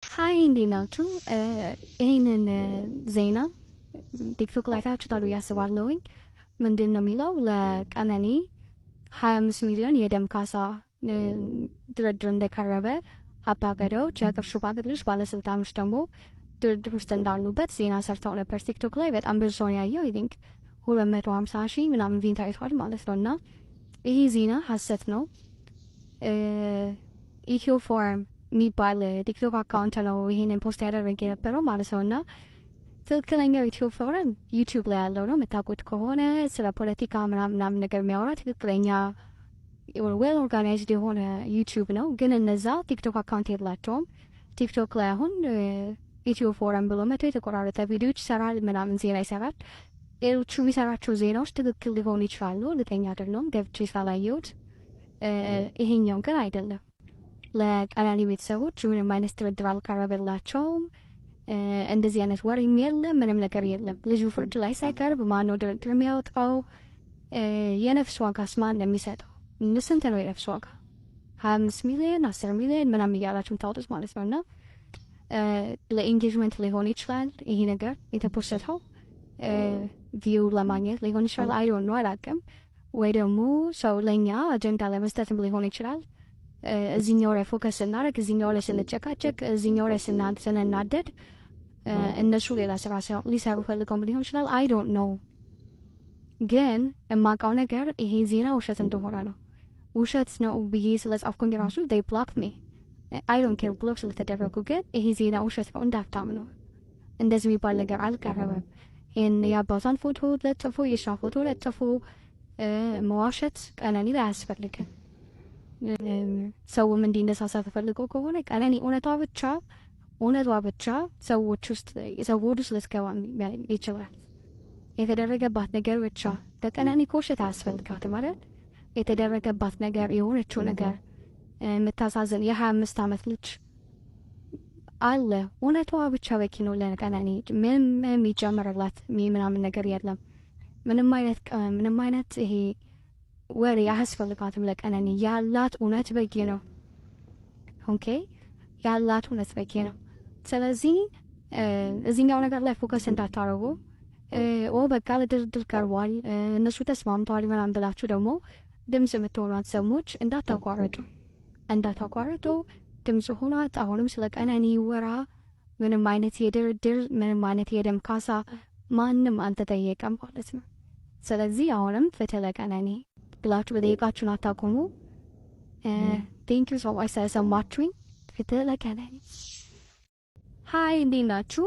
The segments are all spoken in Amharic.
Hi፣ እንዴት ናችሁ? ይህንን ዜና ቲክቶክ ላይ አይታችሁታል ብዬ አስባለሁኝ። ምንድን ነው የሚለው? ለቀነኒ 25 ሚሊዮን የደም ካሳ ድርድር እንደቀረበ፣ አባገዳዎች፣ የሀገር ሽማግሌዎች፣ ባለስልጣኖች ደግሞ ድርድር ውስጥ እንዳሉበት ዜና ሰርተው ነበር። ቲክቶክ ላይ በጣም ብዙ ሰው ያየው፣ I think 250,000 ምናምን view ታይቷል ማለት ነው። እና ይህ ዜና ሀሰት ነው። ኢትዮ ፎረም የሚባል ቲክቶክ account ነው ይሄንን post ያደረገ የነበረው ማለት ነው። እና ትክክለኛው ኢትዮ ፎረም ዩቲዩብ ላይ ያለው ነው። የምታውቁት ከሆነ ስለ ፖለቲካ ምናምን ምናምን ነገር የሚያወራ ትክክለኛ well organized የሆነ ዩቲዩብ ነው። ግን እነዛ ቲክቶክ account የላቸውም። ቲክቶክ ላይ አሁን ኢትዮ ፎረም ብሎ መቶ የተቆራረጠ ቪዲዮዎች ይሰራል፣ ምናምን ዜና ይሰራል። ሌሎቹ የሚሰራቸው ዜናዎች ትክክል ሊሆኑ ይችላሉ፣ እርግጠኛ አይደለሁም ገብቼ ስላላየሁት። ይሄኛው ግን አይደለም። ለቀነኒ ቤተሰቦች ምንም አይነት ድርድር አልቀረበላቸውም። እንደዚህ አይነት ወሬም የለም፣ ምንም ነገር የለም። ልጁ ፍርድ ላይ ሳይቀርብ ማነው ድርድር የሚያወጣው? የነፍስ ዋጋስ ማን ነው የሚሰጠው? ስንት ነው የነፍስ ዋጋ? 25 ሚሊዮን፣ 10 ሚሊዮን ምናምን እያላችሁ የምታወጡት ማለት ነው። እና ለ engagement ሊሆን ይችላል ይሄ ነገር የተፖሰተው፣ view ለማግኘት ሊሆን ይችላል። I don't know፣ አላውቅም። ወይ ደግሞ ሰው ለእኛ አጀንዳ ለመስጠትም ሊሆን ይችላል። እዚኛው ላይ focus ስናደርግ፣ እዚኛው ላይ ስንጨቃጨቅ፣ እዚኛው ላይ ስንናደድ እነሱ ሌላ ስራ ሊሰሩ ፈልገውም ሊሆን ይችላል። I don't know። ግን የማውቀው ነገር ይሄ ዜና ውሸት እንደሆነ ነው። ውሸት ነው ብዬ ስለጻፍኩኝ ራሱ they block me። I don't care block ስለተደረጉ፣ ግን ይሄ ዜና ውሸት ነው፣ እንዳታምኑ። እንደዚህ የሚባል ነገር አልቀረበም። ይህን የአባቷን ፎቶ ለጥፎ፣ የሷን ፎቶ ለጥፎ መዋሸት ቀነኒ ላይ አያስፈልግም። ሰውም እንዲነሳሳ ተፈልጎ ከሆነ ቀነኒ እውነቷ ብቻ ሰዎች ውስጥ ሰው ውስጥ ልትገባ ይችላል። የተደረገባት ነገር ብቻ፣ ለቀነኒ ውሸት አያስፈልጋትም ማለት፣ የተደረገባት ነገር፣ የሆነችው ነገር የምታሳዝን የ25 ዓመት ልጅ አለ። እውነቷ ብቻ በቂ ነው ለቀነኒ። ምንም የሚጨምርላት ምናምን ነገር የለም። ምንም አይነት ይሄ ወሬ አያስፈልጋትም ለቀነኒ። ያላት እውነት በቂ ነው። Okay፣ ያላት እውነት በቂ ነው። ስለዚህ እዚህኛው ነገር ላይ focus እንዳታረጉ። ኦ በቃ ለድርድር ቀርቧል፣ እነሱ ተስማምተዋል ምናምን ብላችሁ ደግሞ ድምጽ የምትሆኗት ሰዎች እንዳታቋርጡ፣ እንዳታቋርጡ፣ ድምጽ ሆኗት። አሁንም ስለ ቀነኒ ወራ። ምንም አይነት የድርድር፣ ምንም አይነት የደም ካሳ ማንም አልተጠየቀም ማለት ነው። ስለዚህ አሁንም ፍትህ ለቀነኒ ብላችሁ በጠየቃችሁን አታቁሙ። Thank you so much ስለሰማችሁኝ። ፍትህ ለቀነኒ። Hi፣ እንዴት ናችሁ?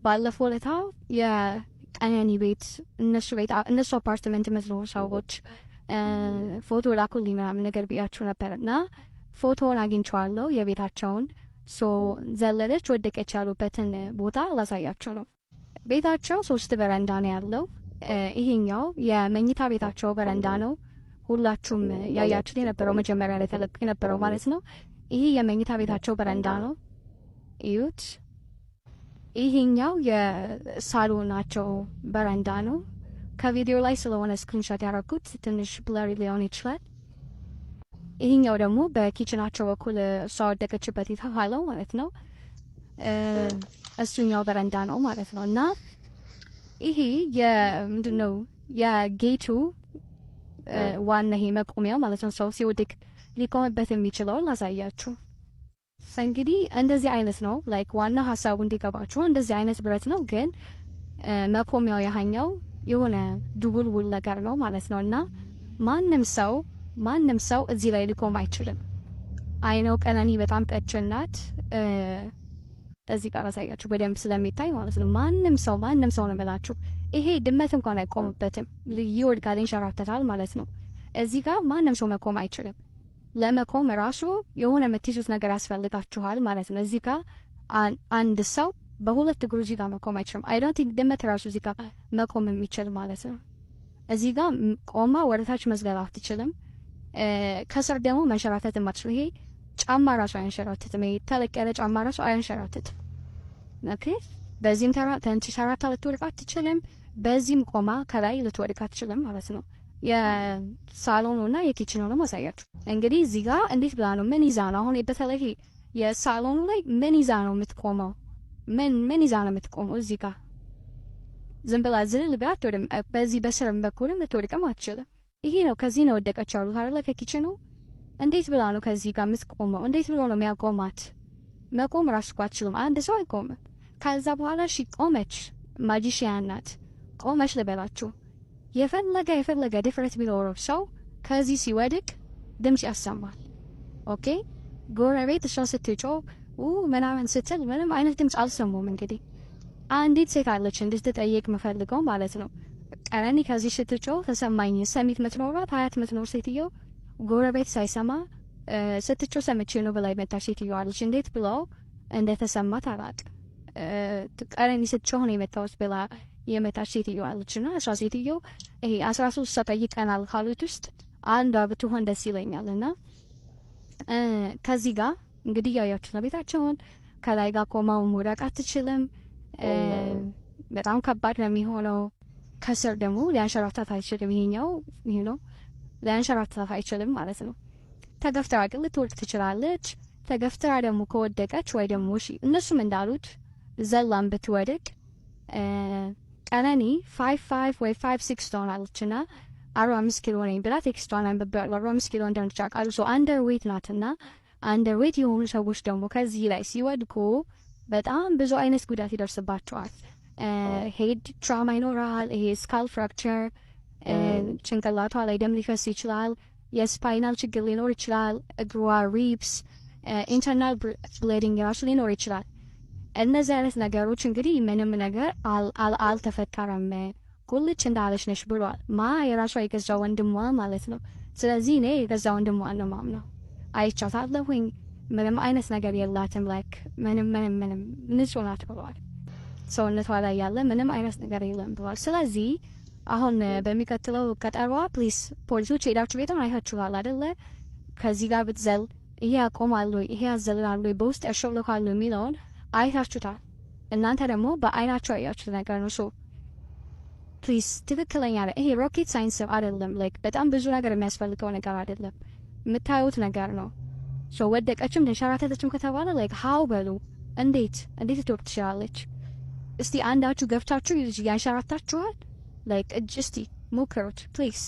ባለፈው ለታ የቀነኒ ቤት፣ እነሱ ቤት፣ እነሱ አፓርትመንት የምትኖሩ ሰዎች ፎቶ ላኩልኝ ምናምን ነገር ብያችሁ ነበር እና ፎቶውን አግኝቼዋለሁ የቤታቸውን። So ዘለለች ወደቀች ያሉበትን ቦታ ላሳያችሁ ነው። ቤታቸው ሶስት በረንዳ ነው ያለው። ይሄኛው የመኝታ ቤታቸው በረንዳ ነው። ሁላችሁም ያያችሁት የነበረው፣ መጀመሪያ ላይ ተለቆ የነበረው ማለት ነው። ይሄ የመኝታ ቤታቸው በረንዳ ነው። እዩት። ይሄኛው የሳሎናቸው በረንዳ ነው። ከቪዲዮ ላይ ስለሆነ screenshot ያደረኩት ትንሽ blurry ሊሆን ይችላል። ይሄኛው ደግሞ በ kitchen ኣቸው በኩል እሷ ወደቀችበት የተባለው ማለት ነው። እሱኛው በረንዳ ነው ማለት ነው። እና ይሄ የምንድን ነው፣ የ gate ኡ ዋና ይሄ መቆሚያው ማለት ነው። ሰው ሲወድቅ ሊቆምበት የሚችለውን ላሳያችሁ። እንግዲህ እንደዚህ አይነት ነው። Like ዋና ሀሳቡ እንዲገባችሁ እንደዚህ አይነት ብረት ነው፣ ግን መቆሚያው ያኛው የሆነ ድቡልቡል ነገር ነው ማለት ነው። እና ማንም ሰው እዚህ ላይ ሊቆም አይችልም። I know ቀነኒ በጣም ቀጭን ናት። እዚህ ጋር አሳያችሁ በደንብ ስለሚታይ ማለት ነው። ማንም ሰው ነው የምላችሁ። ይሄ ድመት እንኳን አይቆምበትም፣ ይወድቃል፣ ይንሸራተታል ማለት ነው። እዚህ ጋር ማንም ሰው መቆም አይችልም። ለመቆም ራሱ የሆነ የምትይዙት ነገር ያስፈልጋችኋል ማለት ነው። እዚህ ጋር አንድ ሰው በሁለት እግሩ እዚህ ጋር መቆም አይችልም። I don't think ድመት ራሱ እዚህ ጋር መቆም የሚችል ማለት ነው። እዚህ ጋር ቆማ ወደታች መዝለል አትችልም። ከስር ደግሞ መንሸራተት የማትችል፣ ይሄ ጫማ ራሱ አያንሸራትትም። ይሄ ተለቅ ያለ ጫማ ራሱ አያንሸራትትም። Okay፣ በዚህም ተንሸራታ ልትወድቅ አትችልም። በዚህም ቆማ ከላይ ልትወድቅ አትችልም ማለት ነው። የሳሎኑ እና የ kitchen ኑ ነው ማሳያችሁ። እንግዲህ እዚህ ጋር እንዴት ብላ ነው፣ ምን ይዛ ነው አሁን በተለይ የሳሎኑ ላይ ምን ይዛ ነው የምትቆመው? ምን ይዛ ነው የምትቆመው? እዚህ ጋር ዝም ብላ ዝልል ብላ አትወድም። በዚህ በስርም በኩልም ልትወድቅም አትችልም። ይሄ ነው፣ ከዚህ ነው ወደቀች አሉት አይደለ? ከ kitchen ኑ እንዴት ብላ ነው ከዚህ ጋር የምትቆመው? እንዴት ብሎ ነው የሚያቆማት? መቆም ራሱ እኮ አትችልም። አንድ ሰው አይቆምም። ከዛ በኋላ እሺ ቆመች፣ magician ናት። ቆመች ልበላችሁ። የፈለገ የፈለገ ድፍረት ቢኖረው ሰው ከዚህ ሲወድቅ ድምፅ ያሰማል። Okay፣ ጎረቤት እሷ ስትጮህ ምናምን ስትል ምንም አይነት ድምፅ አልሰሙም። እንግዲህ አንዲት ሴት አለች እንድትጠየቅ ምፈልገው ማለት ነው። ቀነኒ ከዚህ ስትጮህ ተሰማኝ። ሰሚት ምትኖራት ሀያት ምትኖር ሴትዮ ጎረቤት ሳይሰማ ስትጮህ ሰምቼ ነው ብላ የመጣች ሴትዮ አለች። እንዴት ብለው እንደተሰማት አላውቅም። ቀነኒ ስትጮህ ነው የመታሁት ብላ የመጣች ሴትዮ አለች። እና እሷ ሴትዮ ይሄ 13 ሰው ጠይቀናል ካሉት ውስጥ አንዷ ብትሆን ደስ ይለኛል። እና ከዚህ ጋር እንግዲህ ያያችሁ ነው ቤታቸውን። ከላይ ጋር ቆማው መውደቅ አትችልም። በጣም ከባድ ነው የሚሆነው። ከስር ደግሞ ሊያንሸራታት አይችልም። ይሄኛው ይሄ ነው፣ ሊያንሸራታት አይችልም ማለት ነው። ተገፍትራ ግን ልትወድቅ ትችላለች። ተገፍትራ ደግሞ ከወደቀች ወይ ደግሞ እሺ እነሱም እንዳሉት ዘላን ብትወድቅ ቀነኒ 5'5 ወይ 5'6 ትሆናለች እና 45 ኪሎ ነኝ ብላ text ቷን አንብቤዋለሁ። 45 ኪሎ እንደሆነች አውቃለሁ። So underweight ናትና underweight የሆኑ ሰዎች ደግሞ ከዚህ ላይ ሲወድቁ በጣም ብዙ አይነት ጉዳት ይደርስባቸዋል። Head trauma ይኖራል። ይሄ skull fracture፣ ጭንቅላቷ ላይ ደም ሊፈስ ይችላል። የ spinal ችግር ሊኖር ይችላል። እግሯ፣ ribs፣ internal bleeding ራሱ ሊኖር ይችላል። እነዚህ አይነት ነገሮች እንግዲህ ምንም ነገር አልተፈጠረም፣ ቁልጭ እንዳለች ነሽ ብሏል። ማ የራሷ የገዛ ወንድሟ ማለት ነው። ስለዚህ እኔ የገዛ ወንድሟ ነው ማምነው። አይቻታለሁኝ። ምንም አይነት ነገር የላትም። Like ምንም ምንም ምንም ንጹህ ናት ብሏል። ሰውነቷ ላይ ያለ ምንም አይነት ነገር የለም ብሏል። ስለዚህ አሁን በሚቀጥለው ቀጠሯ please ፖሊሶች ሄዳችሁ ቤቷን አይታችኋል አይደለ? ከዚህ ጋር ብትዘል ይሄ ያቆማሉ፣ ይሄ ያዘልላሉ፣ በውስጥ ያሾልካሉ የሚለውን አይታችሁታል። እናንተ ደግሞ በአይናችሁ ያያችሁት ነገር ነው። So please ትክክለኛ ይሄ rocket science አይደለም። Like በጣም ብዙ ነገር የሚያስፈልገው ነገር አይደለም። የምታዩት ነገር ነው። So ወደቀችም ተንሸራተተችም ከተባለ like how በሉ፣ እንዴት ልትወድቅ ትችላለች? እስቲ አንዳችሁ ገፍታችሁ ያንሸራታችኋል? Like እጅ እስቲ ሞክሩት please።